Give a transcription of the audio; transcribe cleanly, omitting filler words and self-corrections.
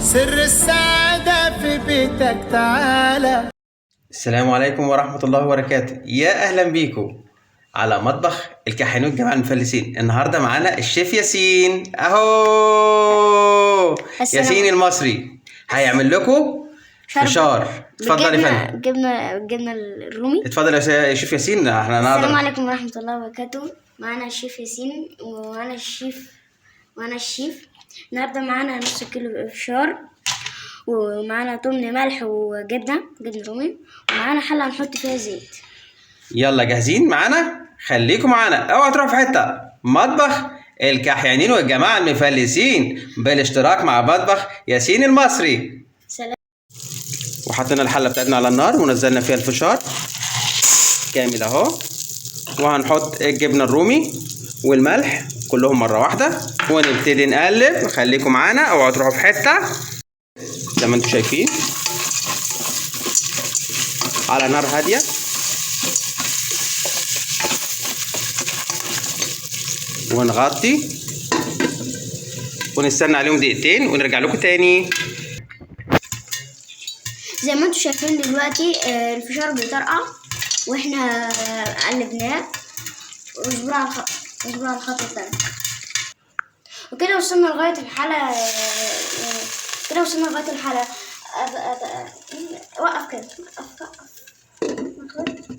سر السعادة في بيتك تعالى. السلام عليكم ورحمة الله وبركاته. يا أهلا بيكم على مطبخ الكحيانين والجماعة المفلسين. النهاردة معانا الشيف ياسين أهو. السلام. ياسين المصري هيعمل لكم شرب. فشار. اتفضل يا فندم. جبنة الرومي. اتفضل يا شيف ياسين. احنا السلام نقدر. عليكم ورحمة الله وبركاته. معانا الشيف ياسين وأنا الشيف. النهاردة معانا نص كيلو فشار، ومعانا تمن ملح وجبنة جبنة رومي، ومعانا حلة هنحط فيها زيت. يلا جاهزين معانا؟ خليكم معانا، اوعى تروحوا في حتة. مطبخ الكحيانين والجماعة المفلسين بالاشتراك مع مطبخ ياسين المصري. سلام. وحطينا الحلة بتاعتنا على النار ونزلنا فيها الفشار كامل اهو، وهنحط الجبنة الرومي والملح كلهم مرة واحدة، ونبتدي نقلب. خليكم معانا، اوعوا تروحوا في حتة. زي ما انتم شايفين على نار هادية. ونغطي ونستنى عليهم دقيقتين ونرجع لكم تاني. زي ما انتم شايفين دلوقتي، الفشار بيطرقع واحنا قلبناه. واصبروا على الخط، اصبروا على الخطوة التانية. وكده وصلنا لغاية الحالة، كده وصلنا لغاية الحالة. وقف كده، وقف وقف.